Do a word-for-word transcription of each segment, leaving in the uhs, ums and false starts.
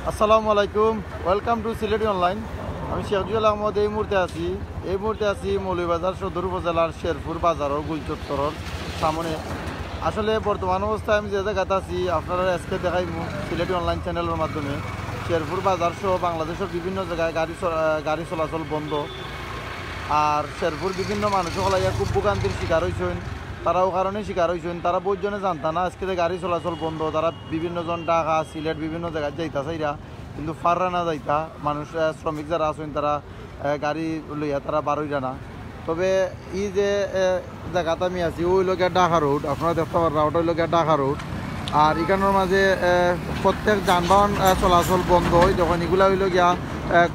আসসালামু আলাইকুম, welcome to Sylheti অনলাইন। আমি শেখ জুয়েল আহমদ। এই মুহূর্তে আছি, এই মুহূর্তে আছি মৌলভীবাজার সদর উপজেলার শেরপুর বাজারর গুলচত্বরর সামনে। আসলে বর্তমান অবস্থায় আমি যে জাগাত আছি, আপনারারে আজকে দেখাইমু সিলেটি অনলাইন চ্যানেলর মাধ্যমে। শেরপুর বাজার সহ বাংলাদেশর বিভিন্ন জাগায় গাড়ি চ-, আহ, গাড়ি চলাচল বন্ধ। আর শেরপুর বিভিন্ন মানুষ অকল আইয়া খুব ভোগান্তির শিকার অইছইন, তারা অউ কারণে শিকার অইছইন, তারা বউত জনে জানতা না আজকে যে গাড়ি চলাচল বন্ধ, তারা বিভিন্ন জন ঢাকা, সিলেট বিভিন্ন জাগাত যাইতা চাইরা, কিন্তু পাররা না যাইতা। মানুষ, আহ, শ্রমিক যারা আছইন, তারা, আহ, গাড়ি লইয়া তারা বারইরা না। তবে ই যে, আহ, জাগাত আমি আছি, অউ অইলো গিয়া ঢাকা রোড, আপনারা দেখতা পাররা, অটা অইলো গিয়া ঢাকা রোড। আর ইখানর মাঝে, আহ, প্রত্যেক যানবাহন, আহ, চলাচল বন্ধ অয়, যখন ইগুলা অইলো গিয়া, আহ,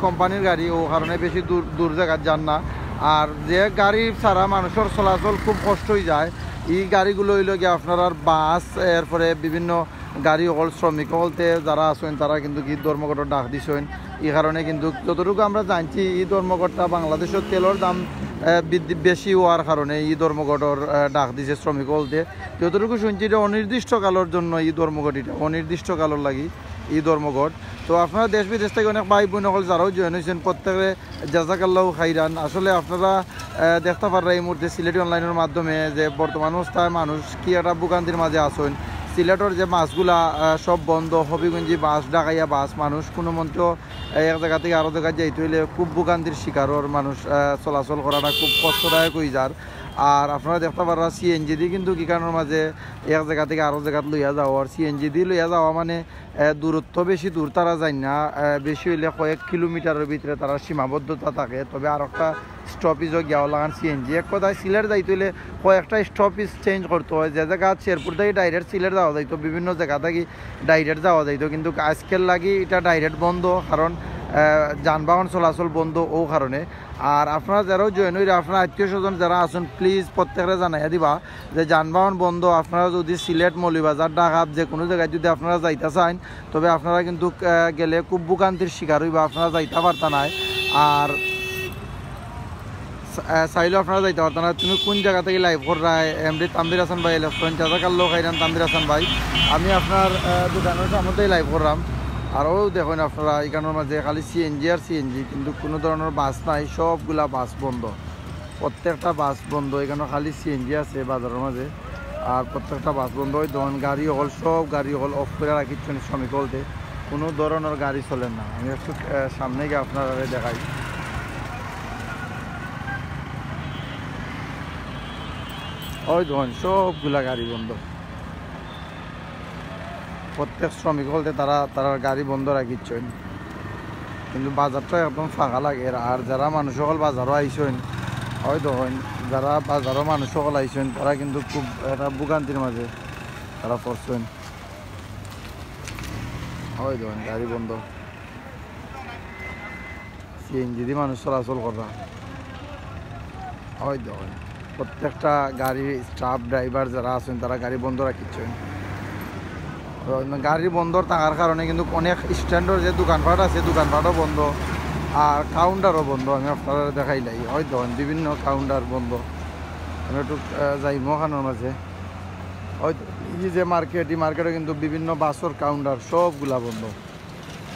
কোম্পানির গাড়ি, অউ কারণে বেশি দূর, দূর জাগাত যার না। আর যে গাড়ি ছাড়া মানুষর চলাচল খুব কষ্ট অইযায়, ই গাড়িগুলো অইলো গিয়া আপনারার বাস, এরপরে বিভিন্ন গাড়ি অকল, শ্রমিক অকলতে যারা আছইন, তারা কিন্তু কি ধর্মঘটর ডাক দিছইন। ই কারণে কিন্তু যতটুকু আমরা জানছি, ই ধর্মঘটটা বাংলাদেশর তেলর দাম, আহ, বৃদ্ধি বেশি অওয়ার কারণে ই ধর্মঘটর, আহ, ডাক দিছে শ্রমিক অকলতে। যতটুকু শুনছি, ইটা অনির্দিষ্ট কালর জন্য ই ধর্মঘট, ইটা অনির্দিষ্ট কালর লাগি ই ধর্মঘট। তো আপনারা দেশ বিদেশ থাকি অনেক ভাই বইন অকল যারাও জয়েন অইছইন, প্রত্যেকে জাজাকাল্লাহু খাইরান। আসলে আপনারা, আহ, দেখতা পাররা এই মুহূর্তে সিলেটি অনলাইনর মাধ্যমে যে বর্তমান অবস্থায় মানুষ কি একটা ভোগান্তির মাঝে আছইন। সিলেটর যে বাসগুলা, আহ, সব বন্ধ, হবিগঞ্জি বাস, ঢাকাইয়া বাস, মানুষ কুনুমন্তেও, আহ, এক জাগা থাকি আরো জাগাত যাইতে অইলে খুব ভোগান্তির শিকার অর মানুষ, আহ, চলাচল করাটা খুব কষ্টদায়ক অইযার। আর আপনারা দেখতা পাররা সিএনজি দি কিন্তু ইখানর মাঝে এক জাগা থাকি আরো জাগাত লইয়া যাওয়া, আর সিএনজি দি লইয়া যাওয়া মানে এ, দূরত্ব বেশি দূর তারা যাইন না, এ, বেশি অইলে কয়েক কিলোমিটারর ভিতরে তারার সীমাবদ্ধতা থাকে। তবে আরোকটা স্টপেজও গিয়া অলাখান সিএনজি। এক কথায় সিলেট যাইতে অইলে কয়েকটা স্টপেজ চেঞ্জ করতে অয়। যে জাগাত শেরপুর থাকি direct সিলেট যাওয়া যাইতো, বিভিন্ন জাগা থাকি direct যাওয়া যাইতো, কিন্তু আজকের লাগি ইটা direct বন্ধ, কারণ, এ, যানবাহন চলাচল বন্ধ অউ কারণে। আর আপনারা যারাও জয়েন অইরা, আপনারা আত্মীয় স্বজন যারা আছইন, please প্রত্যেকরে জানাইয়া দিবা যে যানবাহন বন্ধ। আপনারা যদি সিলেট, মৌলভীবাজার, ঢাকা যে কুনু জাগাত যদি আপনারা যাইতা চাইন, তবে আপনারা কিন্তু, আহ, গেলে খুব ভোগান্তির শিকার অইবা, আপনারা যাইতা পারতা নায়। আর চা-, আহ, চাইলেও আপনারা যাইতা পারতা নায়। তুমি কুন জাগা থাকি live কররায়? এমডি তানভীর হাসান ভাই, লেফটেন্যান্ট জাজাকাল্লাহ খাইরান তানভীর হাসান ভাই। আমি আপনার, আহ, দোকানর সামনে থাকি live কররাম। আর অউ দেখইন আপনারা, ইখানর মাঝে খালি সিএনজি আর সিএনজি, কিন্তু কুনু ধরনর বাস নাই, সবগুলা বাস বন্ধ। প্রত্যেকটা বাস বন্ধ। ইখানো খালি সিএনজি আছে বাজারর মাঝে, আর প্রত্যেকটা বাস বন্ধ। অউ দেখইন গাড়ি অকল, সব গাড়ি অকল off করিয়া রাখিছইন শ্রমিক অকলতে, কুনু ধরনর গাড়ি চলের না। আমি একটু, আহ, সামনে গিয়া আপনারারে দেখাই। অউ দেখইন সবগুলা গাড়ি বন্ধ। প্রত্যেক শ্রমিক অকলতে তারা, তারার গাড়ি বন্ধ রাখিছইন, কিন্তু বাজারটা একদম ফাঁকা লাগের। আর যারা মানুষ অকল বাজারো আইছইন, অউ দেখইন, যারা বাজারো মানুষ অকল আইছইন, তারা কিন্তু খুব একটা ভোগান্তির মাঝে তারা পড়ছইন। অউ দেখইন, গাড়ি বন্ধ। সিএনজি দি মানুষ চলাচল কররা। অউ দেখইন, প্রত্যেকটা গাড়ি, স্টাফ, ড্রাইভার যারা আছইন, তারা গাড়ি বন্ধ রাখিছইন। তো গাড়ি বন্ধ থাকার কারণে কিন্তু অনেক স্ট্যান্ডর যে দোকানপাট আছে, দোকানপাটও বন্ধ, আর কাউন্টারও বন্ধ। আমি আপনারারে দেখাইলাই, অউ দেখইন, বিভিন্ন কাউন্টার বন্ধ। আমি একটু, আহ, যাইমু অখানর মাঝে। অউ দেখইন, ই যে মার্কেট, ই মার্কেটও কিন্তু বিভিন্ন বাসর কাউন্টার সবগুলা বন্ধ।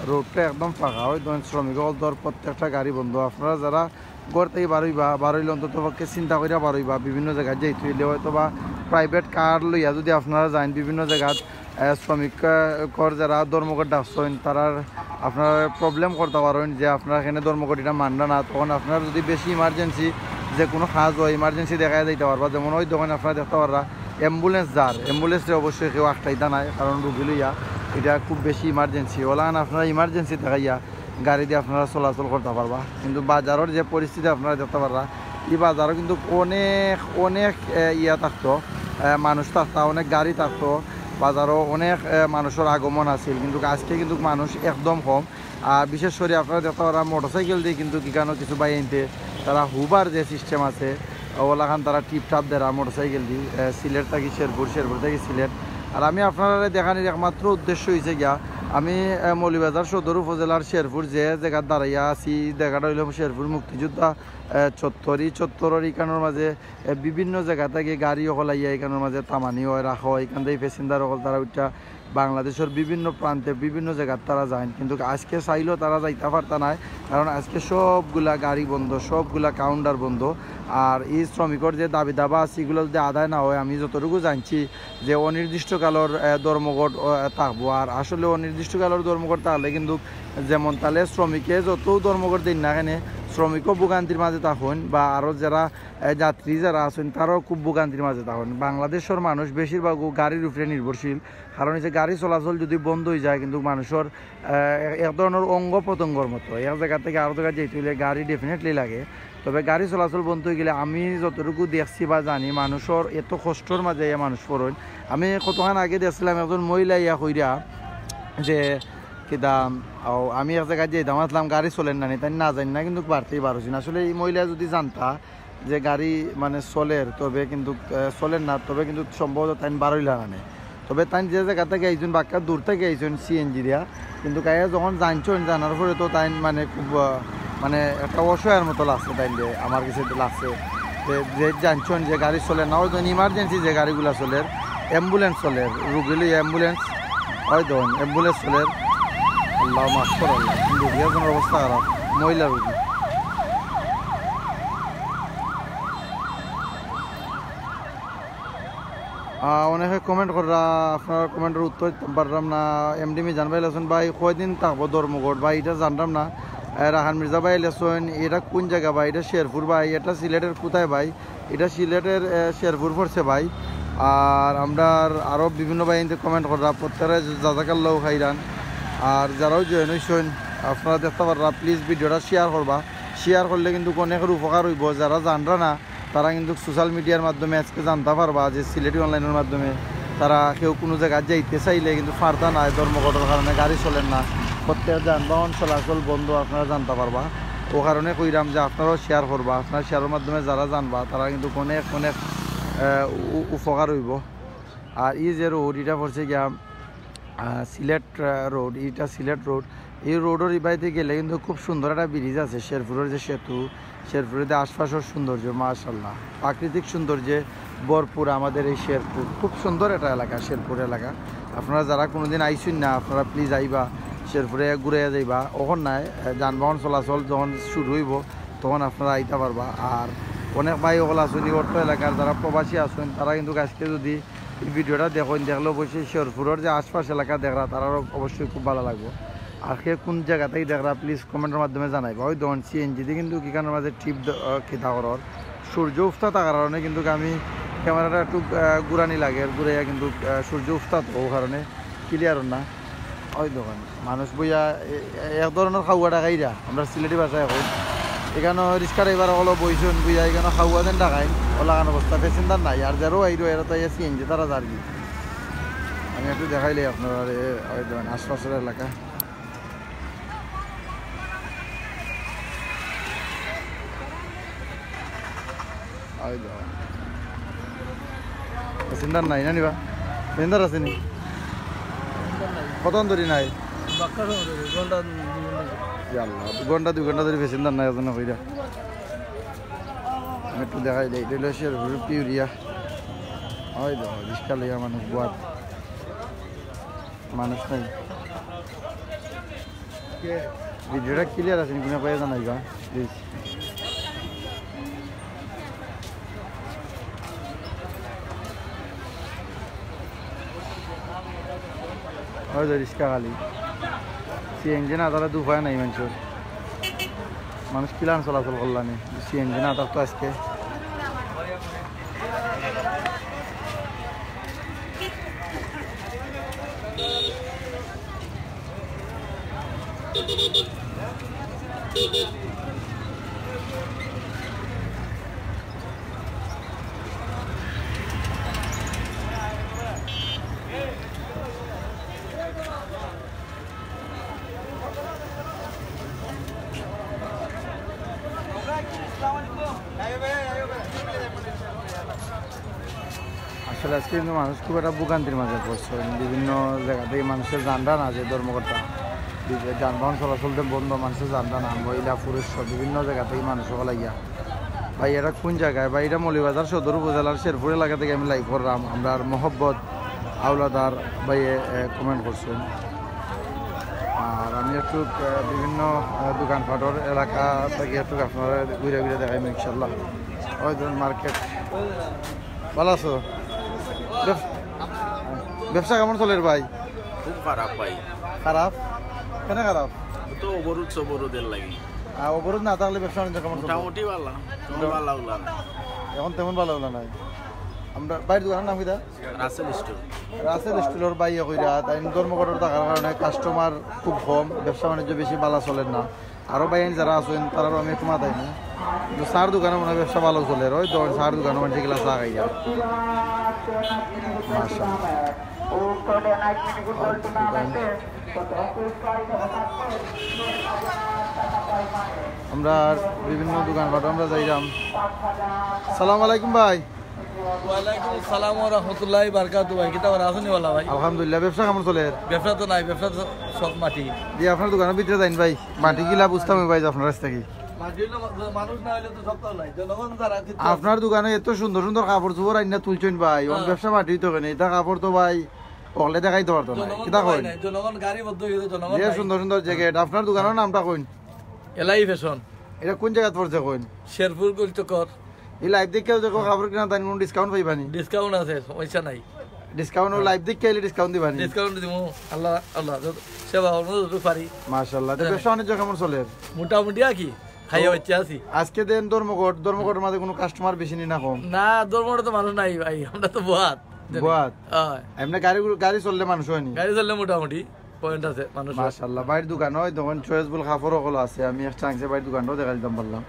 রোডটা একদম ফাঁকা। অউ দেখইন, শ্রমিক অকলতর প্রত্যেকটা গাড়ি বন্ধ। আপনারা যারা ঘর থাকি বারইবা, বারইলে অন্তত পক্ষে চিন্তা করিয়া বারইবা। বিভিন্ন জাগাত যাইতে অইলে হয়তো বা private car লইয়া যদি আপনারা যাইন বিভিন্ন জাগাত, আহ, শ্রমিক, আহ, কর যারা ধর্মঘট ডাকছইন, তারার আপনারা problem করতা পারইন যে আপনারা কেনে ধর্মঘট ইটা মানরা না। তখন আপনারা যদি বেশি emergency যে কুনু কাজ অয়, emergency দেখাইয়া যাইতা পারবা। যেমন অউ দেখইন, আপনারা দেখতা পাররা ambulance যার, ambulance রে অবশ্যই কেউ আটকাইতা নায়, কারণ রুগী লইয়া ইটা খুব বেশি emergency। অলাখান আপনারা emergency দেখাইয়া গাড়ি দি আপনারা চলাচল করতা পারবা। কিন্তু বাজারর যে পরিস্থিতি আপনারা দেখতা পাররা, ই বাজারও কিন্তু অনেক, অনেক, এ, ইয়া থাকতো, এ, মানুষ থাকতা, অনেক গাড়ি থাকতো, বাজারও অনেক, এ, মানুষর আগমন আছিল। কিন্তু আজকে কিন্তু মানুষ একদম কম। আর বিশেষ করি আপনারা দেখতা পাররা মোটরসাইকেল দি কিন্তু ইখানো কিছু ভাইয়াইন্তে তারা হুবার যে system আছে, অলাখান তারা টিপটাপ দেরা মোটরসাইকেল দি, এ, সিলেট থাকি শেরপুর, শেরপুর থাকি সিলেট। আর আমি আপনারারে দেখানির একমাত্র উদ্দেশ্য অইছে গিয়া, আমি, এ, মৌলভীবাজার সদর উপজেলার শেরপুর যে জাগাত দাঁড়াইয়া আছি, জাগাটা অইলো শেরপুর মুক্তিযোদ্ধা আহ, চত্বর। ই চত্বরর ইখানর মাঝে, আহ, বিভিন্ন জাগা থাকি গাড়ি অকল আইয়া ইখানর মাঝে থামানি অয়, রাখা অয়। ইখান থাকি passenger অকল তারা উঠিয়া বাংলাদেশর বিভিন্ন প্রান্তে, বিভিন্ন জাগাত তারা যাইন, কিন্তু আজকে চাইলেও তারা যাইতা পারতা নায়, কারণ আজকে সবগুলা গাড়ি বন্ধ, সবগুলা counter বন্ধ। আর ই শ্রমিকর যে দাবি দাবা আছে, ইগুলা যদি আদায় না অয়, আমি যতটুকু জানছি যে অনির্দিষ্টকালর, আহ, ধর্মঘট, আহ, থাকবো। আর আসলে অনির্দিষ্টকালর ধর্মঘট থাকলে কিন্তু যেমন তাহলে শ্রমিকে যতও ধর্মঘট দিন না কেনে, শ্রমিকও ভোগান্তির মাঝে থাকইন, বা আরও যারা, আহ, যাত্রী যারা আছইন, তারাও খুব ভোগান্তির মাঝে থাকইন। বাংলাদেশর মানুষ বেশিরভাগও গাড়ির উপরে নির্ভরশীল, কারণ এই যে গাড়ি চলাচল যদি বন্ধ অইযায়, কিন্তু মানুষর, আহ, এক ধরনর অঙ্গ প্রত্যঙ্গর মতো, এক জাগা থাকি আরো জাগা যাইতে অইলে গাড়ি definitely লাগে। তবে গাড়ি চলাচল বন্ধ অইগেলে আমি যতটুকু দেখছি বা জানি, মানুষর এত কষ্টর মাঝে ইয়া মানুষ পড়ইন। আমি কতখান আগে দেখছিলাম একজন মহিলা ইয়া কইরা যে, কিতা, ও, আমি এক জাগাত যাইতাম, আসলাম গাড়ি চলের না নি, তাইন না জানি না, কিন্তু বাড়তেই পারছি না। আসলে এই মহিলা যদি জানতা যে গাড়ি মানে চলের, তবে কিন্তু, আহ, চলের না, তবে কিন্তু সম্ভবত তাইন বারইলা না নে। তবে তাইন যে জাগা থাকি আইছইন, বাক্কা দূর থাকি আইছইন সিএনজি দিয়া, কিন্তু গায়ে যখন জানছইন, জানার পরে তো তাইন মানে খুব, আহ, মানে একটা অসহায়ের মতো লাগছে তাইন যে, আমার কাছে তো লাগছে। যে, যে জানছইন যে গাড়ি চলের না, অউ ধরইন emergency যে গাড়িগুলা চলের, ambulance চলের, রুগী লইয়া ambulance, অউ ধরইন ambulance চলের। আল্লাহ মাফ করো আল্লাহ, কিন্তু রুগী একজনর অবস্থা খারাপ, মহিলা রুগী। আহ, অনেকে comment কররা, আপনার commentর উত্তর দিতাম পারলাম না। এমডি মিজান ভাই লেখছইন, "ভাই, কয়দিন থাকবো ধর্মঘট ভাই, ইটা জানলাম না।" আহ, রাহান মির্জা ভাই লেখছইন, "ইটা কুন জাগা ভাই? ইটা শেরপুর ভাই, ইটা সিলেটর কুথায় ভাই?" ইটা সিলেটর, আহ, শেরপুর পড়ছে ভাই। আর আমরার আরো বিভিন্ন ভাইয়াইন্তে comment কররা, প্রত্যেকরে জাজাকাল্লাহু খাইরান। আর যারাও join অইছইন, আপনারা দেখতা পাররা, please videoটা share করবা। Share করলে কিন্তু অনেকের উপকার অইবো। যারা জানরা না, তারা কিন্তু social mediaর মাধ্যমে আজকে জানতা পারবা যে সিলেটি onlineর মাধ্যমে তারা কেউ কুনু জাগাত যাইতে চাইলে কিন্তু পারতা নায়, ধর্মঘটর কারণে গাড়ি চলের না, প্রত্যেক যানবাহন চলাচল বন্ধ, আপনারা জানতা পারবা। অউ কারণে কইরাম যে আপনারাও share করবা, আপনারা shareর মাধ্যমে যারা জানবা তারা কিন্তু অনেক, অনেক, আহ, উ-, উপকার অইবো। আর ই যে road, ইটা পড়ছে গিয়া, আহ, সিলেট, আহ, road, ইটা সিলেট road। ই roadর ইবায়দি গেলে কিন্তু খুব সুন্দর একটা bridge আছে, শেরপুরর যে সেতু, শেরপুরর যে আশপাশর সৌন্দর্য, মাশাআল্লাহ, প্রাকৃতিক সৌন্দর্যে ভরপুর আমাদের এই শেরপুর। খুব সুন্দর একটা এলাকা, শেরপুর এলাকা। আপনারা যারা কুনুদিন আইছইন না, আপনারা please আইবা। শেরপুরে ঘুরাইয়া যাইবা। অখন নায়, আহ, যানবাহন চলাচল যখন শুরু অইবো, তখন আপনারা আইতা পারবা। আর অনেক ভাই অকল আছইন ই অত্র এলাকার, যারা প্রবাসী আছইন, তারা কিন্তু আজকে যদি ই videoটা দেখইন, দেখলে অবশ্যই শেরপুরর যে আশপাশ এলাকা দেখরা, তারারও অবশ্যই খুব ভালা লাগবো। আর কে কুন জাগা থাকি দেখরা, please commentর মাধ্যমে জানাইবা। অউ দেখইন সিএনজি দি কিন্তু ইখানর মাঝে trip দ-, আহ, কিতা করর। সূর্য উফতা থাকার কারণে কিন্তু আমি cameraটা একটু, আহ, ঘুরানি লাগে, ঘুরাইয়া কিন্তু, আহ, সূর্য উফতা তো অউ কারণে clear অর না। অউ দেখইন, মানুষ বইয়া এ-, এ-, এক ধরনর খাওয়া ডাকাইরা, আমরা সিলেটি ভাষায় কই। ইখানো রিক্সা driver অকল বইছইন বইয়া, ইখানো খাওয়া যেন ডাকাইন, অলাখান অবস্থা, passenger নাই। আর যারাও আইরা, এরা তো আইয়া সিএনজি তারা যারগি। আমি একটু দেখাইলাই আপনারারে, অউ দেখইন, আশপাশর এলাকা। অউ দেখইন। Passenger নাই না নি বা? Passenger আছে নি? কতক্ষণ ধরি নাই? বাক্কা সময় ধরি, ঘন্টা, দুই ঘন্টা ধরি। ইয়া আল্লাহ, দুই ঘন্টা, দুই ঘন্টা ধরি passenger নাই, এজন্য কইরা। আমি একটু দেখাইলাই, ইটা অইলো শেরপুর পিউরিয়া। অউ দেখইন, রিক্সা লইয়া মানুষ বওয়াত। মানুষ নাই। Videoটা clear আছে নি, কুনু ভাইয়ে জানাইবা, please। অউ যে রিক্সা খালি, সিএনজি না, তাইলে তো উপায় নাই মানষর। মানুষ কিলান চলাচল করলা নি, সিএনজি না থাকতো আজকে। আসলে আজকে কিন্তু মানুষ খুব একটা ভোগান্তির মাঝে পড়ছে, বিভিন্ন জাগা থাকি মানুষর জানরা না যে ধর্মঘটটা। যানবাহন চলাচল তো বন্ধ, মানুষে যানটা নামবো, ইলা পুরুষ সব বিভিন্ন জায়গা থেকে মানুষ হকল আইয়া। ভাই, এটা কোন জায়গায়? ভাই, এটা মৌলভীবাজার সদর উপজেলার শেরপুর এলাকা থেকে আমি লাইভ করলাম। আমরা আর মোহব্বত আওলাদার ভাইয়ে কমেন্ট করছেন। আর আমি একটু আহ, বিভিন্ন আহ, দোকানপাটর এলাকা থেকে একটু আপনারা ঘুরে ঘুরে দেখাইবো ইনশাল্লাহ। ওই ধরুন মার্কেট। ভালো আছো? ব্যবস- ব্যবসা কেমন চলের ভাই? খুব খারাপ ভাই। খারাপ? কেন খারাপ? তো অবরোধ সবরোধের লাগি। আহ, অবরোধ না থাকলে ব্যবসা বাণিজ্য কেমন চলবে? মোটামুটি ভালো, তেমন ভালো অইলা না। এখন তেমন ভালো হলো নাই। আমরা ভাইর দোকানের নাম কিতা? রাসেল স্টোর। রাসেল স্টিলর ভাই কইরা, তাই ধর্মঘটর থাকার কারণে কাস্টমার খুব কম, ব্যবসা বাণিজ্য বেশি ভালো চলের না। আরো ভাই যারা আছেন তারারও আমি একটু মাথায় না, কিন্তু চার দোকানে মনে হয় ব্যবসা ভালো চলের। ওই তো চার দোকানে মানুষ এগুলা চা খাইয়া। মাশাআল্লাহ। আমরা বিভিন্ন দোকানপাট আমরা যাইলাম। সালাম আলাইকুম ভাই। ওয়ালাইকুম আসসালাম ওয়া রাহমাতুল্লাহি ওয়া বারাকাতুহু। ভাই, কিতা খবর, আছনি ভালা ভাই? আলহামদুলিল্লাহ, ব্যবসা কেমন চলের? ব্যবসা তো নাই, ব্যবসা তো সব মাটি। জি, আপনার দোকানের ভিতরে যাইন ভাই, মাটি কিলা বুঝতাম ভাই আপনার কাছ থেকে। মাটি অইলে মা-, মানুষ না অইলে তো সব তো নাই, জনগণ যারা কিন্তু আপনার দোকানে এত সুন্দর সুন্দর কাপড় চোপড় আইনা তুলছেন ভাই, ওর হ্যাঁ। ব্যবসা মাটি তো কেন, এটা কাপড় তো ভাই অকলে দেখাই তো পারতো না, জনগণ কিতা তো ভাই কইন? নাই, জনগণ গাড়ি বদ্ধ হয়ে গেছে, জনগণ যে নাই। সুন্দর সুন্দর জ্যাকেট, আপনার দোকানের নামটা কইন? এলাই ফ্যাশন, এটা কোন জায়গাত পড়ছে কইন? শেরপুর গোলচক্কর। এই লাইভ দেখে দেখো কাপড় কিনা তাই কোনো ডিসকাউন্ট পাইবানি? ডিসকাউন্ট আছে, সমস্যা নাই। ডিসকাউন্ট, লাইভ দেখে আইলে ডিসকাউন্ট দিবানি? ডিসকাউন্ট দিব। আল্লাহ, আল্লাহ, যত সেবা করবো যতটুকু পারি। মাশাআল্লাহ। তো হ্যাঁ। ব্যবসা বাণিজ্য কেমন চলের? মোটামুটি আর কি, খাইয়া বাচ্চা আছি। আজকে দেন ধর্মঘট, ধর্মঘটের মাঝে কোনো কাস্টমার বেশি নি না কম? না, ধর্মঘটে তো মানুষ নাই ভাই, আমরা তো বহাত। বহাত? হ্যাঁ। এমনি গাড়ি গাড়ি চললে মানুষ হয়নি? গাড়ি চললে মোটামুটি পয়েন্ট আছে, মানুষ। মাশাআল্লাহ, ভাইর দোকান হয় তখন চয়েসফুল কাপড় হকল আছে। আমি এক চান্সে ভাইর দোকানটাও দেখা দিতাম পারলাম।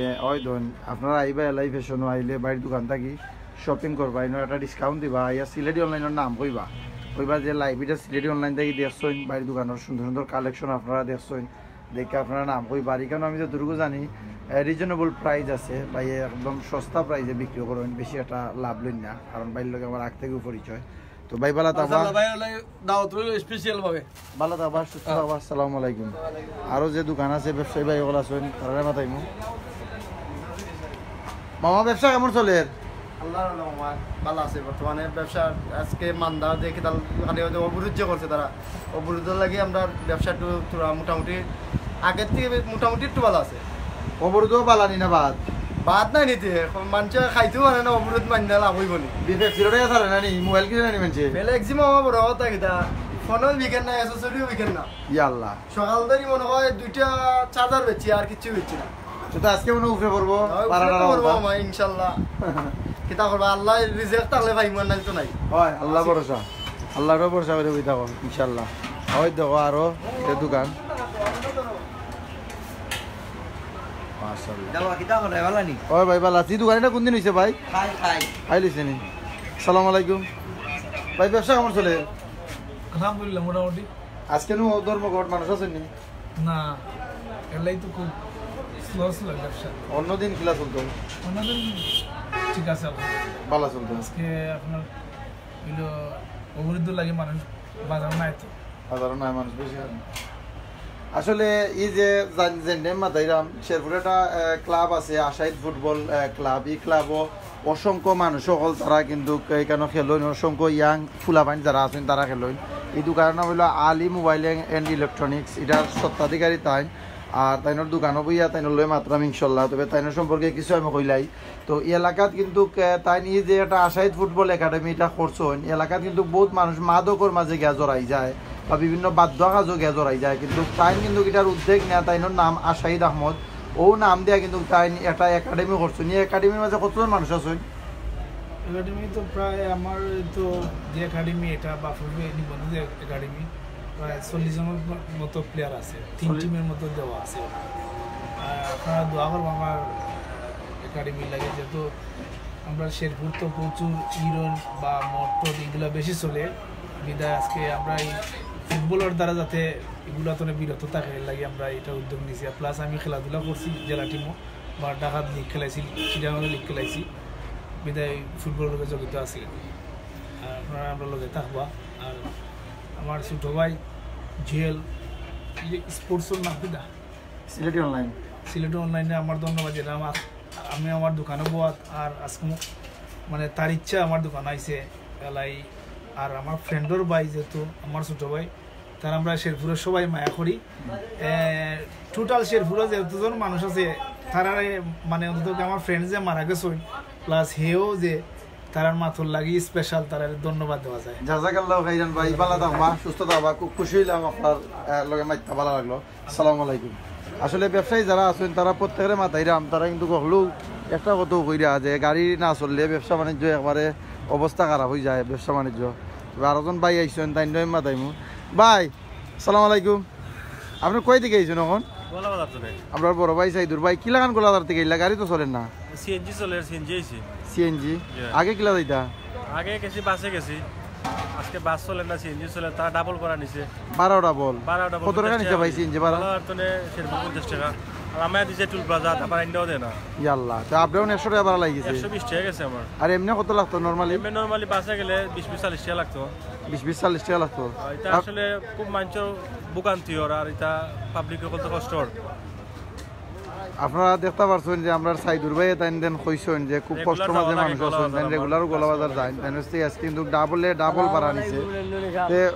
এ, ওই ধরুন আপনারা আইবা এলাই ফ্যাশনও আইলে ভাইর দোকান থাকি শপিং করবা, এনে একটা ডিসকাউন্ট দিবা। ইয়া সিলেটি অনলাইনের নাম কইবা, কইবা যে লাইভ এটা সিলেটি অনলাইন থেকে দেখছইন, ভাইর দোকানের সুন্দর সুন্দর কালেকশন আপনারা দেখছইন, দেখে আপনারা নাম কইবা। আর এখানে আমি যতটুকু জানি রিজনেবল প্রাইস আছে, ভাই একদম সস্তা প্রাইসে বিক্রি করেন, বেশি একটা লাভ লইন না, কারণ ভাইর লগে আমার আগ থেকেও পরিচয়। তো ভাই ভালা থাকবা। মাশাআল্লাহ ভাই, ওলাই দাওয়াত রইল স্পেশাল ভাবে। ভালা থাকবা, সুস্থ থাকবা। আসসালামু আলাইকুম। আরো যে দোকান আছে, ব্যবসায়ী ভাই ওগুলো আছেন, তারারে মাতাইমু। মামা, ব্যবসা কেমন চলের? আল্লাহর রহমত, ভালা আছে বর্তমানে। ব্যবসা আজকে মান্দা দেখি তার খালি হয়তো অবরোধ যে করছে তারা, অবরোধের লাগি আমরা ব্যবসা একটু থোড়া মোটামুটি আগের থেকে মোটামুটি একটু ভালা আছে। অবরোধও বালানি না বাদ? বাদ নাই নিতে, এখন মানুষে খাইতেও পারে না, অবরোধ মান্য লাভ হইব নি। বিবেক সিলেটে গেছে না নি, মোবাইল কিনে না নি মানছে? বেলা একজিমা আমার বড় কথা কিতা, ফোনও বিকেন না, অ্যাসেসরিও বিকেন না। ইয়া আল্লাহ। সকাল ধরে মনে হয় দুইটা চার্জার বেচছি, আর কিচ্ছু বেচছি না। তো আজকে মনে হয় উপরে পড়বো, হয়, বারোটা উপরে তো পড়বো বারোটা। আমার ইনশাল্লাহ। কিতা করবা, আল্লাহ রিজিক থাকলে পাইমু, আর নাইলে তো নাই। হয়, আল্লাহ ভরসা, আল্লাহর ভরসা করে বই থাকো ইনশাল্লাহ। ওই দেখো আরো এ দোকান। মাশাআল্লাহ। দাও, কিতা করে, ভালা নি? ওই ভাই, ভালা আছি। দোকান এটা কোন দিন হইছে ভাই? খাই, খাই। খাই লইছে নি? সালাম আলাইকুম। ভাই, ব্যবসা কেমন চলে? আলহামদুলিল্লাহ, মোটামুটি। আজকে নু ধর্মঘট, মানুষ আছে নি? না, এলাই তো খুব স্লো স্লো ব্যবসা। অন্যদিন কিলা চলতো? অন্যদিন ঠিক আছে, আলহামদুলিল্লাহ। ভালা চলতো। আজকে আপনার হইলো অবরোধ লাগে মানুষ বাজার নাই তো। হাজারো নাই মানুষ বেশি হয়। আসলে এই যে জান-, জেন্ডেম মাতাইরাম, শেরপুরে একটা আহ, ক্লাব আছে, আশাইদ ফুটবল আহ, ক্লাব। এই ক্লাবও অসংখ্য মানুষ সকল তারা কিন্তু এখানে খেলইন, অসংখ্য ইয়াং ফুলাফাইন যারা আছেন তারা খেলইন। এই দোকানের নাম হইলো আলী মোবাইল অ্যান্ড ইলেকট্রনিক্স, এটার স্বত্বাধিকারী তাইন। আর তাইনর দোকানও বইয়া তাইনর লই মাতরাম ইনশাল্লাহ। তবে তাইনর সম্পর্কে কিছু আমি কইলাই। তো এই এলাকাত কিন্তু আহ, তাইন এই যে একটা আশাইদ ফুটবল একাডেমি এটা করছইন, এই এলাকাত কিন্তু বহুত মানুষ মাদকর মাঝে গিয়া জড়াই যায় বা বিভিন্ন বাদ্য কাজও গিয়া জড়াই যায়, কিন্তু তাইন কিন্তু এটার উদ্যোগ নেয়া, তাইনর নাম আশাইদ আহমদ। ও নাম দিয়া কিন্তু তাইন একটা একাডেমি করছইন। এই একাডেমির মাঝে কতজন মানুষ আছইন? একাডেমি তো প্রায় আমার তো যে একাডেমি এটা বা ফুটবল নিবন্ধ যে একাডেমি প্রায় চল্লিশ জনের মতো প্লেয়ার আছে, তিন টিমের মতো দেওয়া আছে। আর আপনারা দোয়া করবো আমার একাডেমির লাগে, যেহেতু আমরা শেরপুর তো প্রচুর হিরোইন বা মদ টদ এগুলো বেশি চলে, বিধায় আজকে আমরা এই ফুটবলের দ্বারা যাতে এগুলা তো বিরত থাকে, এর লাগি আমরা এটা উদ্যোগ নিছি। আর প্লাস আমি খেলাধুলা করছি জেলা টিমও, বা ঢাকাত লিগ খেলাইছি, চিটাগাংয়ে লিগ খেলাইছি, বিধায় ফুটবলের লগে জড়িত আছি। আর আপনারা আমরা লগে থাকবা। আর আমার ছোটো ভাই জুয়েল, এই যে স্পোর্টসর নাম কিতা? সিলেটি অনলাইন। সিলেটি অনলাইনে আমার ধন্যবাদ, যেটা আমার, আমি আমার দোকানো বওয়াত, আর আজকে মু-, মানে তার ইচ্ছা আমার দোকান আইছে এলাই। আর আমার ফ্রেন্ডর ভাই, যেহেতু আমার ছোট ভাই, তার আমরা শেরপুরের সবাই মায়া করি। টোটাল শেরপুরে যতজন মানুষ আছে, তারারে মানে অন্তত আমার ফ্রেন্ড যে মারা গেছে, প্লাস হেও যে তারার মাতুর লাগি স্পেশাল, তারারে ধন্যবাদ দেওয়া যায়। জাজাকাল্লাহ খাইরান ভাই, ভালা থাকবা, সুস্থ থাকবা। খুব খুশি হইলাম আপনার আহ, লগে মাততে, ভালা লাগলো। আসসালামু আলাইকুম। আসলে ব্যবসায়ী যারা আছেন, তারা প্রত্যেকরে মাতাইরাম, তারা কিন্তু হকলউ একটা কথাউ কইরা যে গাড়ি না চললে ব্যবসা বাণিজ্য একবারে অবস্থা খারাপ হয়ে যায় ব্যবসা বাণিজ্য। এবার আরোজন ভাই আইছেন, তাই নয় মাতাইমু। ভাই, আসসালামু আলাইকুম। আপনি কই থেকে আইছেন এখন? গোলাবাজার চলে। আমরা বড় ভাই সাইদুর ভাই, কিলাখান গোলাঘাট থেকে আইলা? গাড়ি তো চলের না। সিএনজি চলে, সিএনজি আইছে। সিএনজি। Yeah. আগে কিলা যাইতা? আগে গেছি বাসে গেছি, আজকে বাস চলে না, সিএনজি চলে, তারা ডাবল করা নিছে। ভাড়াও ডাবল। ভাড়া ডাবল। কত টাকা নিছে ভাই সিএনজি ভাড়া? আর তো শেরপুর পঞ্চাশ টাকা। আর আমার দিছে টুল প্লাজা, তারপর আইন্ডাও দেয় না। ইয়াল্লা, তো আপ ডাউন একশো টাকা ভাড়া লাগিছে। একশো বিশ টাকা গেছে আমার। আর এমনি কত লাগতো নরমালি? এমনি নরমালি বাসে গেলে বিশ বিশ চল্লিশ টাকা লাগতো। বিশ বিশ চল্লিশ টাকা লাগতো। আর এটা আপ- আসলে খুব মানুষের ভোগান্তি ওর, আর এটা পাবলিক করতে কষ্ট ওর। আপনারা দেখতে পারছেন যে আমরা সাইদুর ভাই তাইন দেন কইছেন যে খুব Regular কষ্ট মাঝে যাওয়া লাগে মানুষ আছেন, গোলাবাজার তাইন আমার। রেগুলার গোলাবাজার যায়, তাইন হচ্ছে আজকে কিন্তু ডাবলে ডাবল ভাড়া নিছে। তে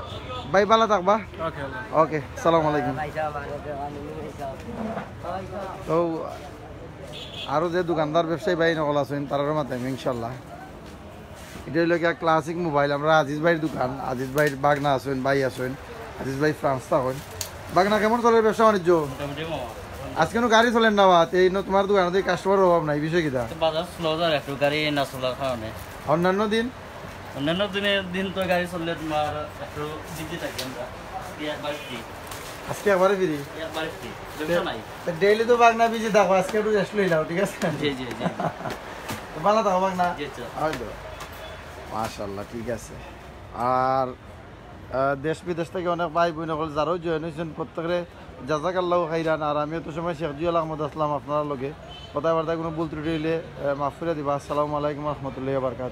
ভাই ভালা থাকবা। ওকে, আল্লাহ। ওকে, সালাম আলাইকুম। তো আরো যে দোকানদার ব্যবসায়ী ভাই নকল আছেন, তারারও মাতাইমু ইনশাল্লাহ। এটা হইলো গিয়া ক্লাসিক মোবাইল, আমরা আজিজ ভাইর দোকান, আজিজ ভাইর বাগনা আছেন, ভাই আছেন, আজিজ ভাই ফ্রান্স থাকেন। বাগনা, কেমন চলের ব্যবসা বাণিজ্য? মোটামুটি মামা। আজকে কোনো গাড়ি চলের না বা, এই ন-, তোমার দোকানে তো কাস্টমার অভাব নাই, বিষয় কিতা? তো বাজার স্লো যার একটু, গাড়ি না চলার কারণে। অন্যান্য দিন? অন্যান্য দিনের দিন তো গাড়ি চললে তোমার একটু বিজি থাকি আমরা। আজকে একবার ফ্রি। আজকে একবারে ফ্রি। একবার ফ্রি। ব্যবসা নাই। ডেইলি তো বাগনা বিজি থাকো, আজকে একটু রেস্ট লইলাও, ঠিক আছে? জি, জি, জি। তো ভালা থাকো বাগনা। জি, আচ্ছা। হয়তো। মাশাল্লাহ, ঠিক আছে। আর আহ, দেশ বিদেশ থেকে অনেক ভাই বোন সকল যারাও জয়েন হয়েছেন, প্রত্যেকরে জাজাকাল্লাহ খাইরান। আর আমি অত সময় শেখ জুয়েল আহমদ আসলাম আপনার লগে। কথাবার্তায় কোনো ভুল ত্রুটি হইলে আহ, মাফ করে দিবা। আসসালামু আলাইকুম রহমতুল্লাহ বারকাত।